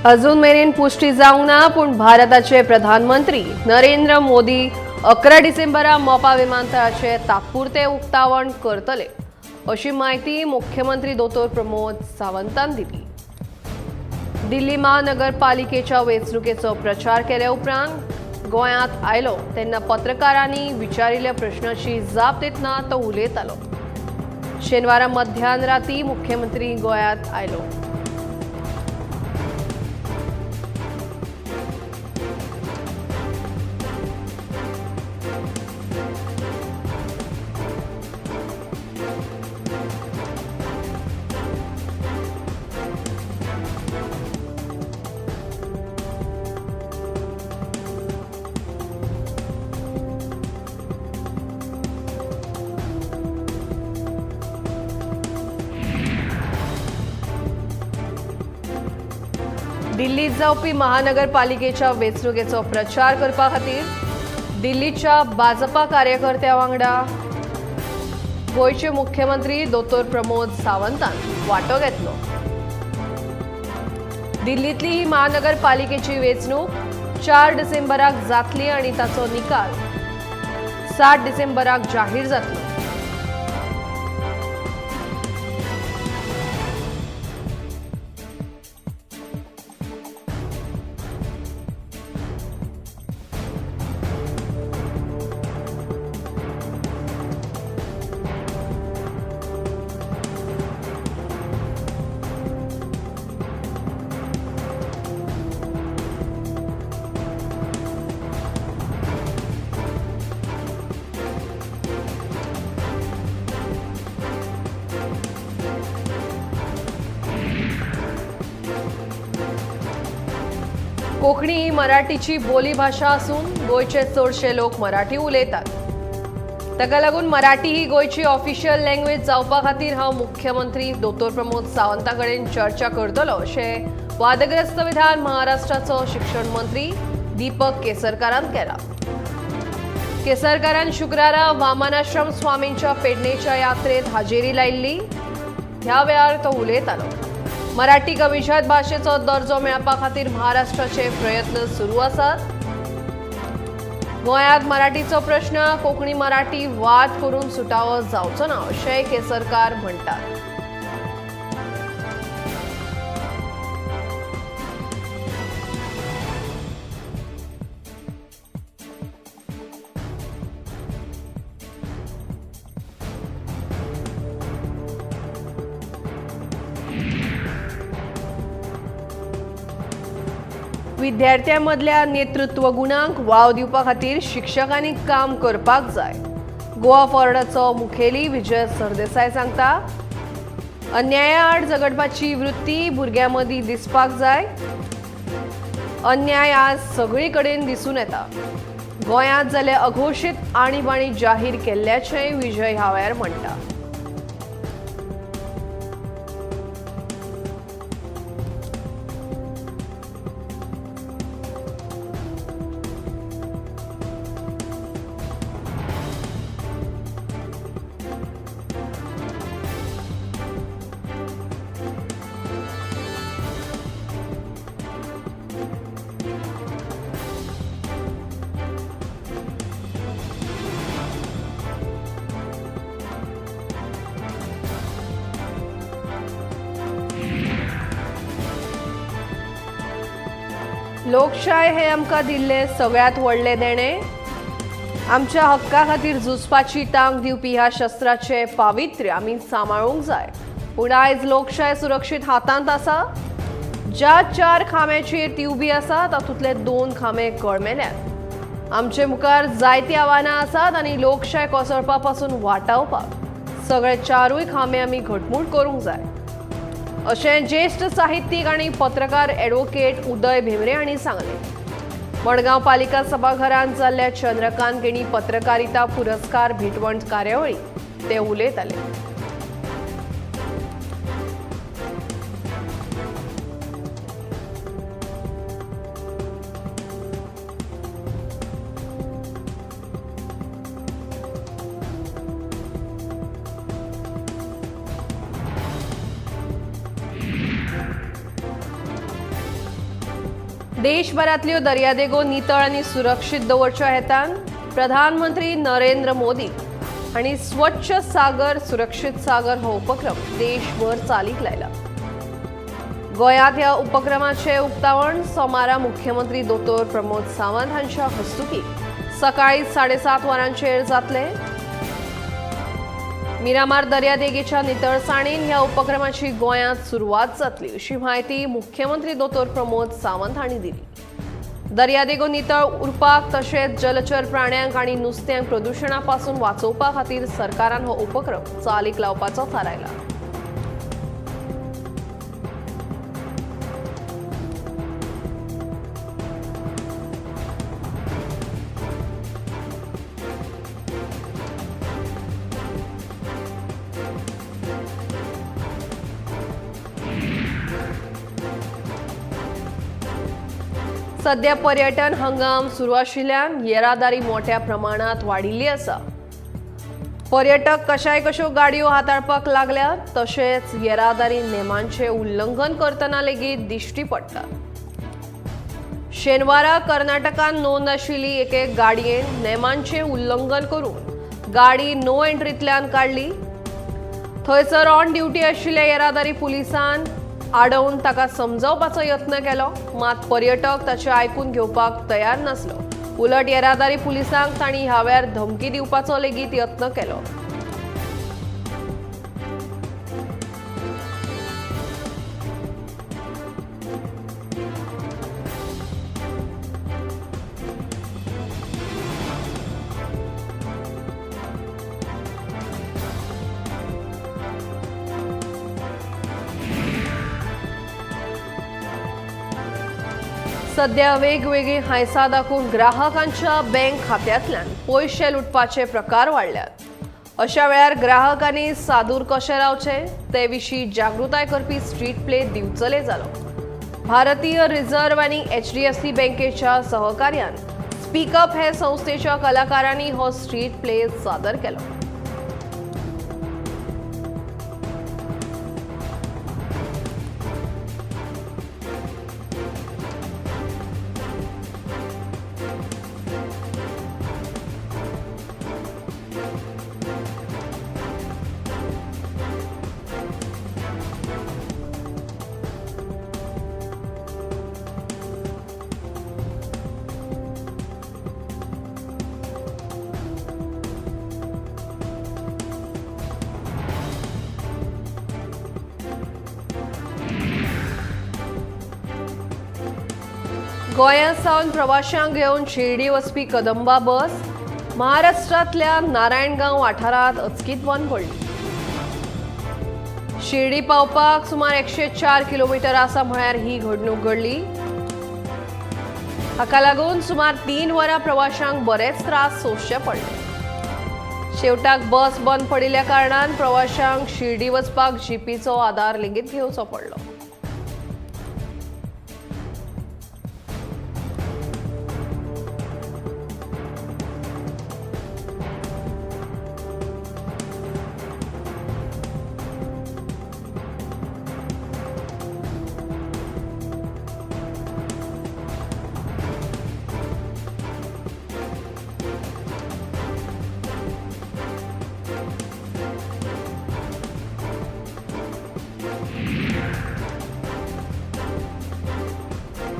अजून मेरेन पुष्टी जावंक ना, पूण भारताचे प्रधानमंत्री नरेंद्र मोदी 11 डिसेंबरा मोपा विमानतळाचे तात्पुरते उक्तावण करतले अशी म्हायती मुख्यमंत्री दोतोर प्रमोद सावंतान दिली. दिल्ली महानगरपालिकेच्या वेंचणुकेचो प्रचार केले उपरांत गोंयांत आयलो तेन्ना पत्रकारांनी विचारिल्ल्या प्रश्नाची जाप दितना तो उलयतालो. शेनवारा मध्यान राती मुख्यमंत्री गोंयांत आयलो. दिल्लीत जावपी महानगरपालिकेच्या वेंचणुकेचो प्रचार करपा खातीर दिल्लीच्या भाजपा कार्यकर्त्या वांगडा गोंयचे मुख्यमंत्री दोतोर प्रमोद सावंतान वांटो घेतलो. दिल्लींतली ही महानगरपालिकेची वेंचणूक 4 डिसेंबराक जातली आनी ताचो निकाल 7 डिसेंबराक जाहीर जातलो. कोंकणी ही मराठीची बोली भाशा आसून गोंयचे चडशे लोक मराठी उलयतात. ताका लागून मराठी ही गोंयची ऑफिशियल लँग्वेज जावपा खातीर हांव मुख्यमंत्री दोतोर प्रमोद सावंता कडेन चर्चा करतलो अशें वादग्रस्त विधान महाराष्ट्राचो शिक्षण मंत्री दीपक केसरकारान केला. केसरकारान शुक्रारा वामनाश्रम स्वामींच्या पेडणेच्या यात्रेत हाजेरी लायिल्ली. ह्या वेळार तो उलयतालो. मराठीक अभिजात भाशेचो दर्जो मेळपा खातीर महाराष्ट्राचे प्रयत्न सुरू आसात. गोंयांत मराठीचो प्रश्न कोंकणी मराठी वाद करून सुटावो जावचो ना अशेंय केसरकार म्हणटात. विद्यार्थ्यां मदल्या नेतृत्व गुणांक वाव दिवपा खातीर शिक्षकांनी काम करपाक जाय. गोवा फॉरवर्डाचो मुखेली विजय सरदेसाय सांगता, अन्याया आड झगडपाची वृत्ती भुरग्यां मदीं दिसपाक जाय. अन्याय आज सगळे कडेन दिसून येता. गोंयांत जाल्ले अघोशीत आणीबाणी जाहीर केल्ल्याचेंय विजय ह्या वेळार म्हणटा. लोकशाय हे आमकां दिल्लें सगळ्यांत व्हडलें देणें. आमच्या हक्का खातीर झुजपाची तांक दिवपी ह्या शस्त्राचें पावित्र्य आमी सांबाळूंक जाय. पूण आयज लोकशाय सुरक्षीत हातांत आसा. ज्या 4 खांब्याचेर ती उबी आसा तातूंतले 2 खांबे कळमेल्यात. आमचे मुखार जायतीं आव्हानां आसात आनी लोकशाय कोसळपा पासून वाटावपाक सगळे 4 खांबे आमी घटमूट करूंक जाय अशें ज्येश्ठ साहित्यीक आनी पत्रकार ॲडव्होकेट उदय भेंब्रे हांणी सांगलें. मडगांव पालिका सभाघरांत जाल्ल्या चंद्रकांत केणी पत्रकारिता पुरस्कार भेटवण कार्यावळी ते उलयताले. देशभरातल्यो दर्यादेगो नितळ आनी सुरक्षीत दवरच्या हेतान प्रधानमंत्री नरेंद्र मोदी हांणी स्वच्छ सागर सुरक्षीत सागर हो उपक्रम देशभर चालीक लायला. गोंयांत ह्या उपक्रमाचें उक्तावण सोमारा मुख्यमंत्री दोतोर प्रमोद सावंत हांच्या हस्तुकीं सकाळी 7:30 वरांचेर जातलें. मिरामार दर्यादेगेच्या नितळसाणीन ह्या उपक्रमाची गोंयांत सुरवात जातली अशी म्हायती मुख्यमंत्री दोतोर प्रमोद सावंत हांणी दिली. दर्यादेगो नितळ उरपाक तशेंच जलचर प्राण्यांक आनी नुस्त्यांक प्रदुशणा पासून वाचोवपा खातीर सरकारान हो उपक्रम चालीक लावपाचो थारायला. सध्या पर्यटन हंगाम सुरू आशिल्ल्यान येरादारी मोठ्या प्रमाणात वाडिल्ली आसा. पर्यटक कशाय कश्यो गाडयो हाताळपाक लागल्यात, तशेंच येरादारी नेमांचें उल्लंघन करतना लेगीत दिश्टी पडटा. शेनवारा कर्नाटकान नोंद आशिल्ली एके गाडयेन नेमांचें उल्लंघन करून गाडी नो एंट्रींतल्यान काडली. थंयसर ऑन ड्युटी आशिल्ल्या येरादारी पुलिसान आडोवन ताका समजावपाचो यत्न केलो, मात पर्यटक ताचें आयकून घेवपाक तयार नासलो. उलट येरादारी पुलिसांक तांणी ह्या वेळार धमकी दिवपाचो लेगीत यत्न केलो. सध्या वेगवेगळी हांयसां दाखोवन ग्राहकांच्या बँक खात्यांतल्यान पयशे लुटपाचे प्रकार वाडल्यात. अशा वेळार ग्राहकांनी सादूर कशें रावचें ते विशीं जागृताय करपी स्ट्रीट प्ले दिवचले जालो. भारतीय रिझर्व्ह आनी एचडीएफसी बँकेच्या सहकार्यान स्पीकअप हे संस्थेच्या कलाकारांनी हो स्ट्रीट प्ले सादर केलो. गोंया सावन प्रवाशांक घेवन शिर्डी वचपी कदंबा बस महाराष्ट्रांतल्या नारायणगांव वाठारांत अचकीत बंद पडली. शिर्डी पावपाक सुमार 104 किलोमिटर आसा म्हळ्यार ही घडणूक घडली. हाका लागून सुमार 3 वरां प्रवाशांक बरेच त्रास सोंसचे पडले. शेवटाक बस बंद पडिल्ल्या कारणान प्रवाशांक शिर्डी वचपाक जीपीचो आदार लेगीत घेवचो पडलो.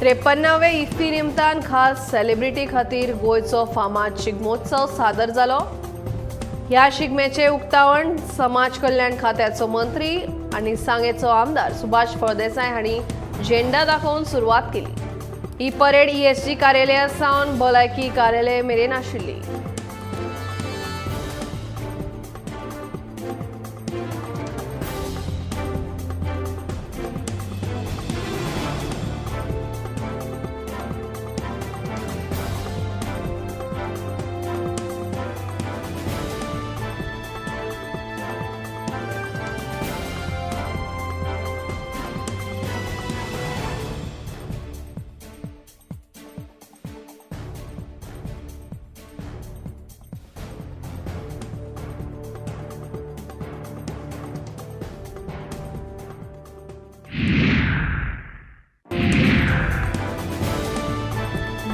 त्रेपन्नावे इफ्फी निमतान खास सेलिब्रिटी खातीर गोंयचो फामाद शिगमोत्सव सादर जालो. ह्या शिगम्याचें उक्तावण समाज कल्याण खात्याचो मंत्री आनी सांगेचो आमदार सुभाष फळदेसाय हांणी झेंडा दाखोवन सुरवात केली. ही परेड ईएसजी कार्यालया सावन भलायकी कार्यालय मेरेन आशिल्ली.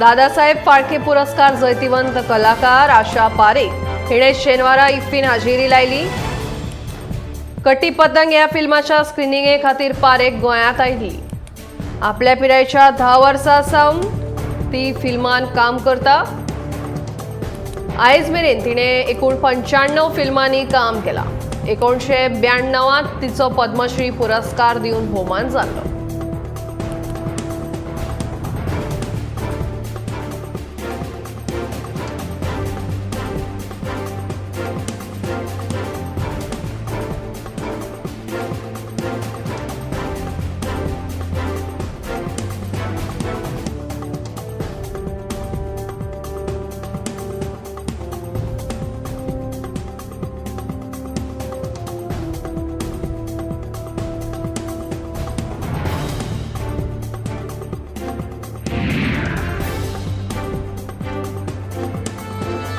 दादासाहेब फाळके पुरस्कार जैतिवंत कलाकार आशा पारेख हिणे शेनवारा इफ्फीन हाजेरी लायली. कटी पतंग ह्या फिल्माच्या स्क्रिनिंगे खातीर पारेख गोंयांत आयली. आपल्या पिरायेच्या 10 वर्सां सावन ती फिल्मान काम करता. आयज मेरेन तिणे एकूण 95 फिल्मांनी काम केलां. 1992 तिचो पद्मश्री पुरस्कार दिवन भोवमान जाल्लो.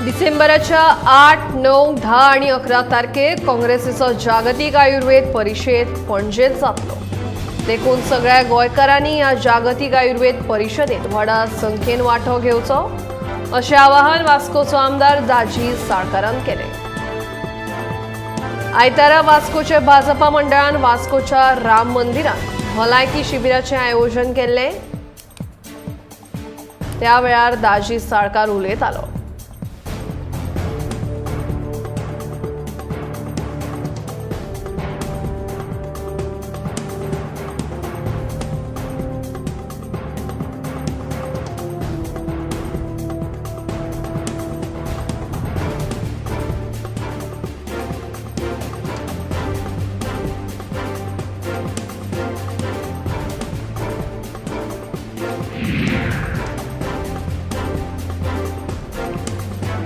डिसेंबराच्या 8, 9, 10 आणि 11 तारखेर काँग्रेसीचो जागतीक आयुर्वेद परिशद पणजेंत जातलो. देखून सगळ्या गोंयकारांनी ह्या जागतीक आयुर्वेद परिशदेत व्हडा संख्येन वांटो घेवचो अशें आवाहन वास्कोचो आमदार दाजी साळकारान केलें. आयतारा वास्कोचे भाजपा मंडळान वास्कोच्या राम मंदिरांत भलायकी शिबिराचें आयोजन केल्लें. त्या वेळार दाजी साळकार उलयतालो.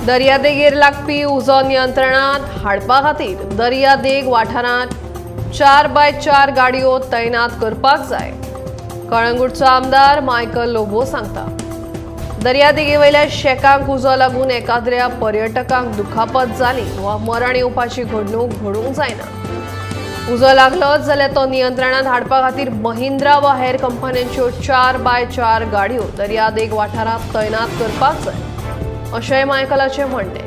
दर्यादेगेर लागपी उजो नियंत्रणात हाडपा खातीर दर्यादेग वाठारांत 4x4 गाडयो तैनात करपाक जाय. कळंगूटचो आमदार मायकल लोबो सांगता. दर्यादेगेवयल्या शेकांक उजो लागून एकाद्र्या पर्यटकांक दुखापत जाली वा मरण येवपाची घडणूक घडूंक जायना. उजो लागलोच जाल्यार तो नियंत्रणात हाडपा खातीर महिंद्रा वा हेर कंपन्यांच्यो 4x4 गाडयो दर्यादेग वाठारांत तैनात करपाक जाय अशेंय मायकलाचें म्हणणें.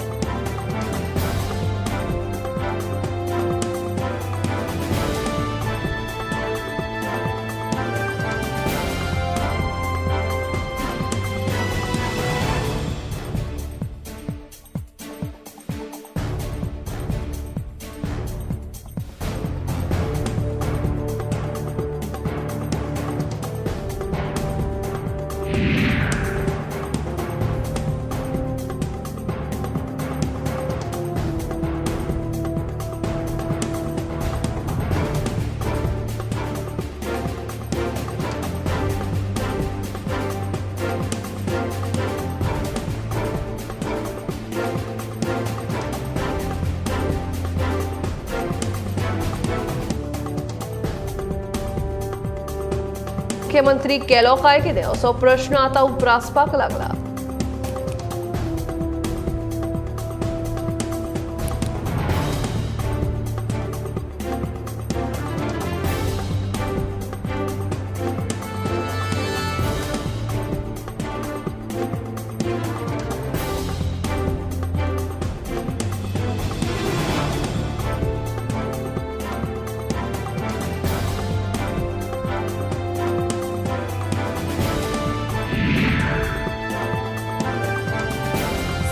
मुख्यमंत्री केलो काय कितें असो प्रश्न आतां उप्रासपाक लागला.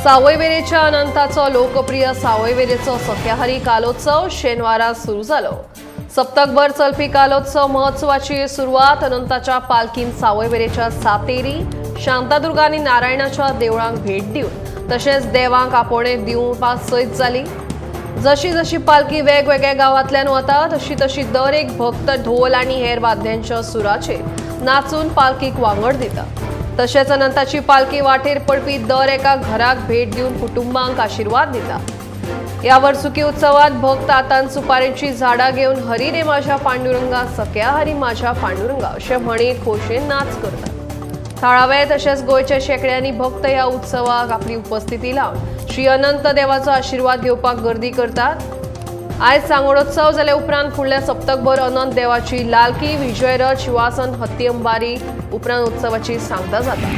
सावयवेरेच्या अनंताचो लोकप्रिय सावयवेरेचो सख्याहरी कालोत्सव शेनवारा सुरू जालो. सप्तकभर चलपी कालोत्सव महोत्सवाची सुरवात अनंताच्या पालखीन सावयवेरेच्या सातेरी, शांतादुर्गा आनी नारायणाच्या देवळांक भेट दिवन तशेंच देवांक आपोवणें दिवपा सयत जाली. जशी जशी पालखी वेगवेगळ्या गांवांतल्यान वता तशी तशी दर एक भक्त ढोल आनी हेर वाद्यांच्या सुराचेर नाचून पालखीक वांगड दिता. तशेंच अनंताची पालखी वाटेर पडपी दर एका घराक भेट दिवन कुटुंबांक आशिर्वाद दिता. ह्या वर्सुकी उत्सवात भक्त हातान सुपारेची झाडां घेवन हरी रे माझ्या पांडुरंगा, सख्या हरी माझ्या पांडुरंगा अशें म्हणीत खोशयेन नाच करतात. थळावे तशेंच गोंयच्या शेंकड्यांनी भक्त ह्या उत्सवाक आपली उपस्थिती लावन श्री अनंत देवाचो आशिर्वाद घेवपाक गर्दी करतात. आयज सांगोडोत्सव जाल्या उपरांत फुडल्या सप्तकभर अनंत देवाची लालकी, विजयरथ, शिवासन, हत्ती अंबारी उपरांत उत्सवाची सांगता जाता.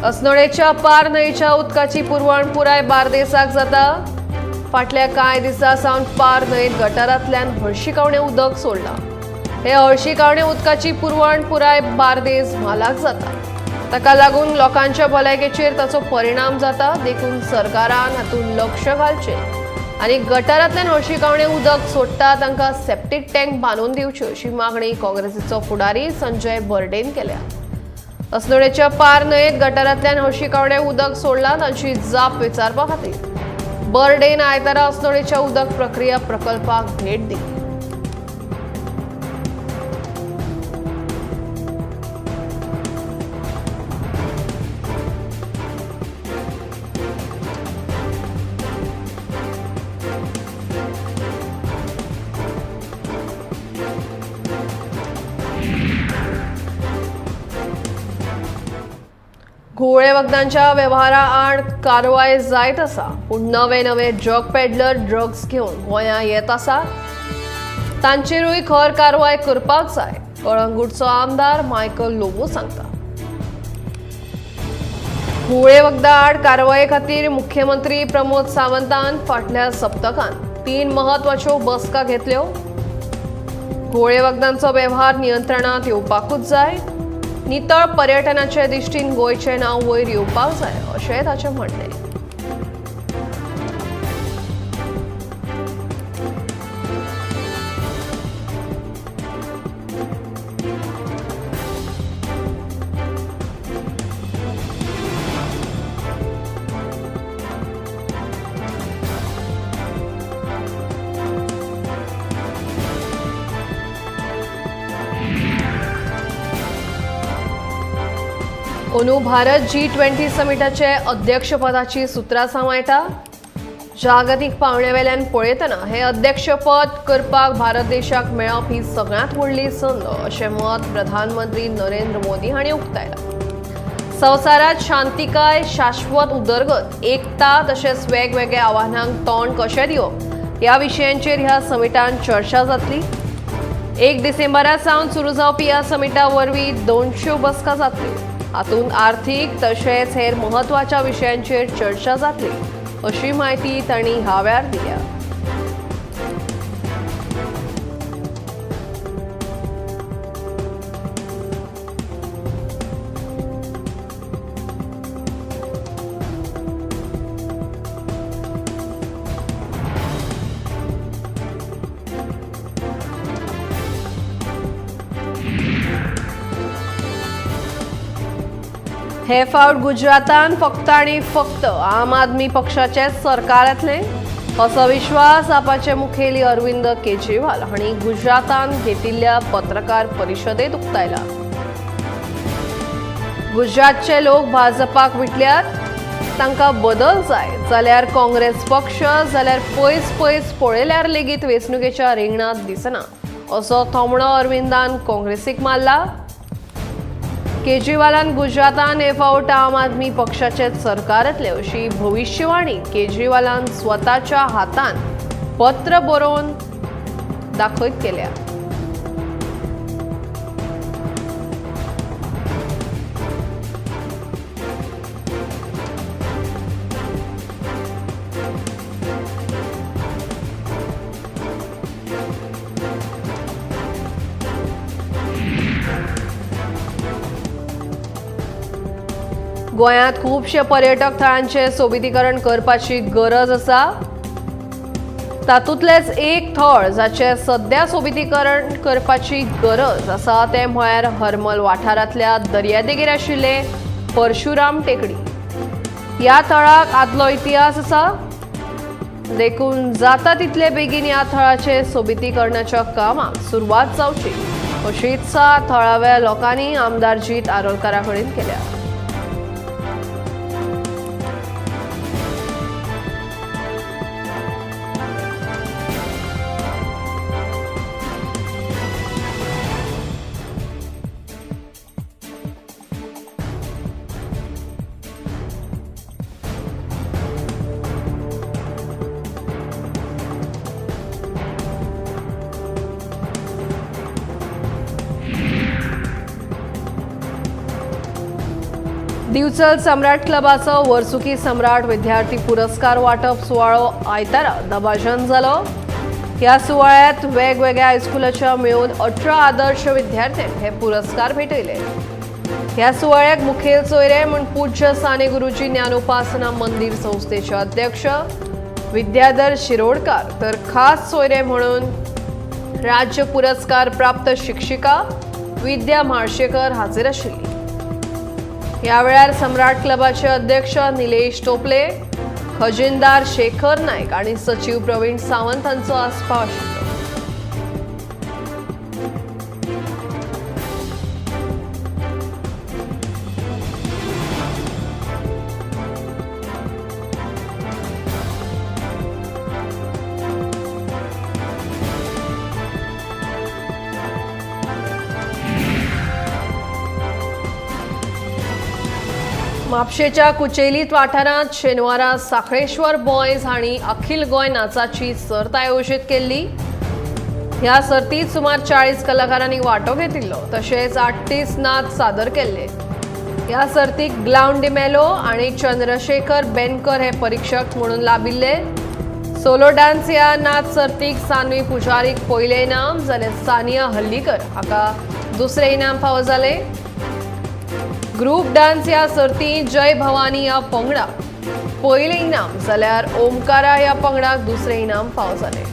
अस्नोडेच्या पार न्हंयच्या उदकाची पुरवण पुराय बार्देसाक जाता. फाटल्या कांय दिसां सावन पार न्हंयेत गटारांतल्यान हळशिकावणें उदक सोडलां. हे हळशिकावणें उदकाची पुरवण पुराय बार्देस म्हालाक जाता. ताका लागून लोकांच्या भलायकेचेर ताचो परिणाम जाता. देखून सरकारान हातूंत लक्ष घालचें आनी गटारांतल्यान हळशिकावणें उदक सोडटा तांकां सेप्टीक टँक बांदून दिवच्यो अशी मागणी काँग्रेसीचो फुडारी संजय बर्डेन केल्या. अस्नोडेच्या पार न्हंयेत गटारांतल्यान हळशिकावणें उदक सोडलां तांची जाप विचारपा खातीर बर्डेन आयतारा अस्नोडेच्या उदक प्रक्रिया प्रकल्पाक भेट दिली. घुंवळे वखदांच्या वेव्हारा आड कारवाय जायत आसा, पूण नवे नवे ड्रग पेडलर ड्रग्स घेवन गोंया येत आसा. तांचेरूय खर कारवाय करपाक जाय, कळंगूटचो आमदार मायकल लोबो सांगता. घुंवळे वखदां आड कारवाये खातीर मुख्यमंत्री प्रमोद सावंतान फाटल्या सप्तकान 3 म्हत्वाच्यो बसका घेतल्यो. घुंवळे वखदांचो वेव्हार नियंत्रणांत येवपाकूच जाय. नितळ पर्यटनाचे दृश्टीन गोंयचें नांव वयर येवपाक जाय अशें ताचें म्हणणें. अंदू भारत G20 समिटाचे अध्यक्षपदाची सुत्रां सांबाळटा. जागतीक पावंड्यावेल्यान पळयतना हे अध्यक्षपद करपाक भारत देशाक मेळप ही सगळ्यांत व्हडली संद अशें मत प्रधानमंत्री नरेंद्र मोदी हांणी उक्तायलां. संवसारांत शांतिकाय, शाश्वत उदरगत, एकता तशेंच वेगवेगळ्या आव्हानांक तोंड कशें दिवप ह्या विशयांचेर ह्या समिटान चर्चा जातली. 1 डिसेंबरा सावन सुरू जावपी ह्या समिटा वरवीं 200 बसका जातल्यो. हातूंत आर्थीक तशेंच हेर म्हत्वाच्या विशयांचेर चर्चा जातली अशी म्हायती तांणी ह्या वेळार दिल्या. हे फावट गुजरातान फक्त आनी फक्त आम आदमी पक्षाचें सरकार येतलें असो विश्वास आपाचे मुखेली अरविंद केजरीवाल हांणी गुजरातान घेतिल्ल्या पत्रकार परिशदेंत उक्तायला. गुजरातचे लोक भाजपाक विटल्यात, तांकां बदल जाय जाल्यार काँग्रेस पक्ष जाल्यार पयस पयस पळयल्यार लेगीत वेंचणुकेच्या रिंगणांत दिसना असो थोमणो अरविंदान काँग्रेसीक मारला. केजरीवालान गुजरातान हे फावट आम आदमी पक्षाचे सरकार येतलें अशी भविश्यवाणी केजरीवालान स्वताच्या हातान पत्र बरोवन दाखयत केल्या. गोंयांत खुबशे पर्यटक थळांचें सोबितीकरण करपाची गरज आसा. तातूंतलेंच एक थळ जाचें सद्या सोबितीकरण करपाची गरज आसा तें म्हळ्यार हरमल वाठारांतल्या दर्यादेगेर आशिल्ले परशुराम टेकडी. ह्या थळाक आदलो इतिहास आसा, देखून जाता तितले बेगीन ह्या थळाचें सोबितीकरणाच्या कामाक सुरवात जावची अशी इत्सा थळाव्या लोकांनी आमदार जीत आरोलकारा कडेन केल्या. दिवचल सम्राट क्लबाचो वर्सुकी सम्राट विद्यार्थी पुरस्कार वांटप सुवाळो आयतारा दबाज्यान जालो. ह्या सुवाळ्यात वेगवेगळ्या हायस्कुलाच्या मेळून 18 आदर्श विद्यार्थ्यांक हे पुरस्कार भेटयले. ह्या सुवाळ्याक मुखेल सोयरे म्हूण पूज्य साने गुरुजी ज्ञानोपासना मंदिर संस्थेचे अध्यक्ष विद्याधर शिरोडकार तर खास सोयरे म्हणून राज्य पुरस्कार प्राप्त शिक्षिका विद्या म्हाळशेकर हाजीर आशिल्ली. ह्या वेळार सम्राट क्लबाचे अध्यक्ष निलेश टोपले, खजिनदार शेखर नायक आणि सचिव प्रवीण सावंत हांचो आस्पाव आशिल्लो. म्हापशेच्या कुचेलीत वाठारांत शेनवारा साखळेश्वर बॉयज हांणी अखिल गोंय नाचाची सर्त आयोजीत केल्ली. ह्या सर्तीत सुमार 40 कलाकारांनी वांटो घेतिल्लो, तशेंच 38 नाच सादर केल्ले. ह्या सर्तीक ग्लाउंड डिमेलो आनी चंद्रशेखर बेनकर हे परिक्षक म्हणून लाबिल्ले. सोलो डान्स ह्या नाच सर्तीक सानवी पुजारीक पयलें इनाम जाल्यार सानिया हल्लीकर हाका दुसरें इनाम फावो जालें. ग्रुप डान्स ह्या सर्तींत जय भवानी ह्या पंगडाक पयलें इनाम जाल्यार ओमकारा ह्या पंगडाक दुसरें इनाम फावो जालें.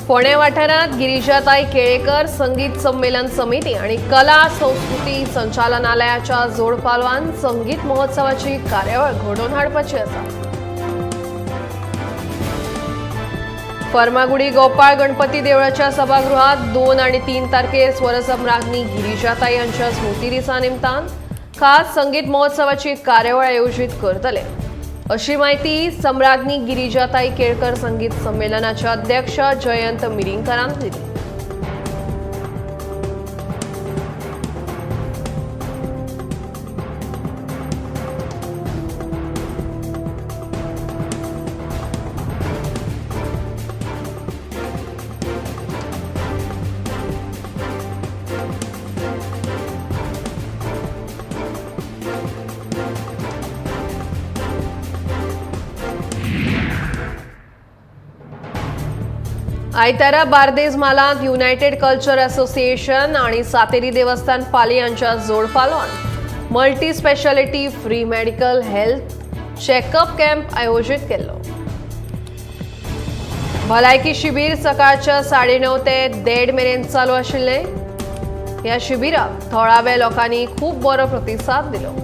फोंडें वाठारांत गिरिजाताई केळेकर संगीत संमेलन समिती आणि कला संस्कृती संचालनालयाच्या जोडपालवान संगीत महोत्सवाची कार्यावळ घडोवन हाडपाची आसा. फर्मागुडी गोपाळ गणपती देवळाच्या सभागृहात 2 आणि 3 तारखेर स्वरसम्राज्ञी गिरिजाताई यांच्या स्मृती दिसा निमतान खास संगीत महोत्सवाची कार्यावळ आयोजीत करतले, अशी माहिती सम्राज्ञी गिरिजाताई केळकर संगीत संमेलनाचे अध्यक्ष जयंत मिरिंकरान दिली. आयतारा बार्देज म्हालांत युनायटेड कल्चर असोसिएशन आणि सातेरी देवस्थान पाली यांच्या जोडपालवान multi speciality free medical health checkup camp आयोजीत केल्लो. भलायकी शिबीर सकाळच्या 9:30 ते 1:30 मेरेन चालू आशिल्लें. ह्या शिबिराक थळाव्या लोकांनी खूब बरो प्रतिसाद दिलो.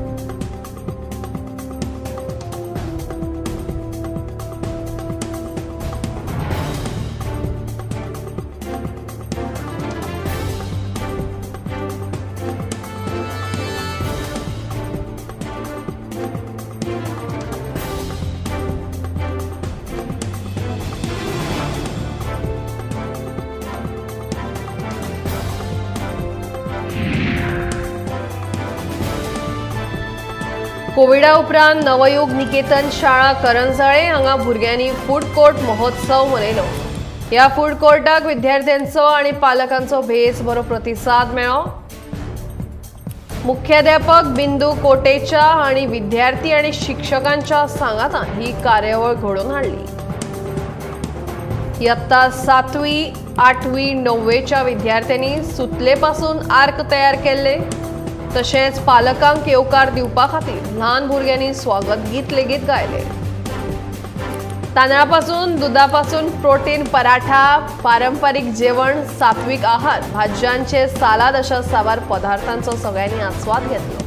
कोविडा उपरांत नवयुग निकेतन शाळा करंजाळे हांगा भुरग्यांनी फूड कोर्ट महोत्सव मनयलो. ह्या फूड कोर्टाक विद्यार्थ्यांचो आनी पालकांचो भेस बरो प्रतिसाद मेळ्ळो. मुख्याध्यापक बिंदू कोटेचा आनी विद्यार्थी आनी शिक्षकांच्या सांगातान ही कार्यावळ घडोवन हाडली. इयत्ता 7वी, 8वी, 9वेच्या विद्यार्थ्यांनी सुतले पासून आर्क तयार केल्ले. तशेंच पालकांक येवकार दिवपा खातीर ल्हान भुरग्यांनी स्वागत गीत लेगीत गायले. तांदळापासून दुदापासून प्रोटीन पराठा, पारंपरीक जेवण, सात्विक आहार, भाज्यांचे सालाद अशा साबार पदार्थांचो सगळ्यांनी आस्वाद घेतलो.